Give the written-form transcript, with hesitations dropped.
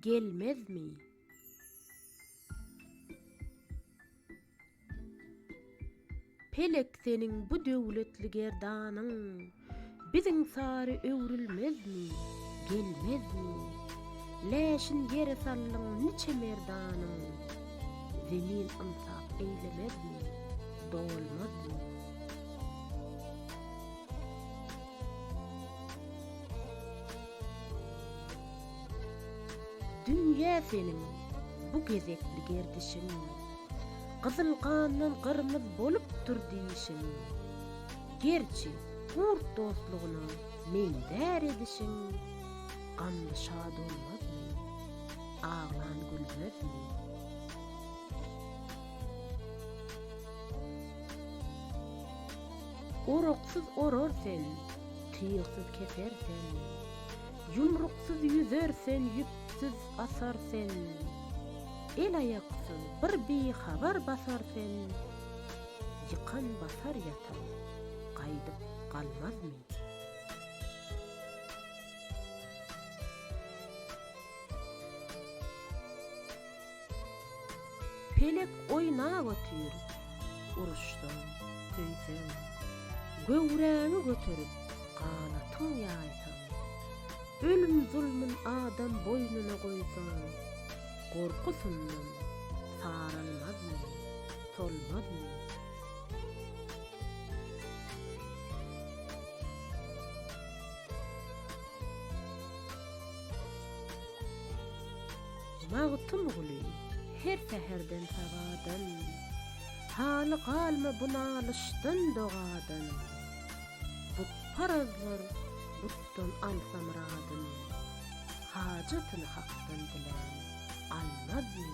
Gelmezmi? Pelek seniň bu döwletli gerdanyň Biziň sary öwrülmezmi, gelmezmi? Läşin ýere saldyň niçe merdanyň, Zemin ynsap eýlemezmi, dolmazmy? Dünýä seniň bu gezekli gerdişiň, Gyzyl gandan gyrmyz bolupdyr dişiň. Gerçi, gurt dostlugyna meňzär edişiň, Gamly şat olmazmy, aglan gülmezmi? Oraksyz orar sen, tygsyz keser sen, Ýumruksyz ýüzer sen, ýüpsüz asar sen, El-aýaksyz bir bihabar basar sen, Ýykan basar ýatan gaýdyp galmazmy? Pelek oýnap otyr, uruşsaň, söýseň, Göwräňi göterip, ganatyň ýaýsaň, Ölüm zulmun adam boýnuna goýsaň, Gorkusyndan saralmazmy, solmazmy? Magtymguly, her säherden sabadan, Haly galma bu nalyşdan, dogadan. Butparazlar butdan alsa myradyn, Hajatyny Hakdan dilän almazmy?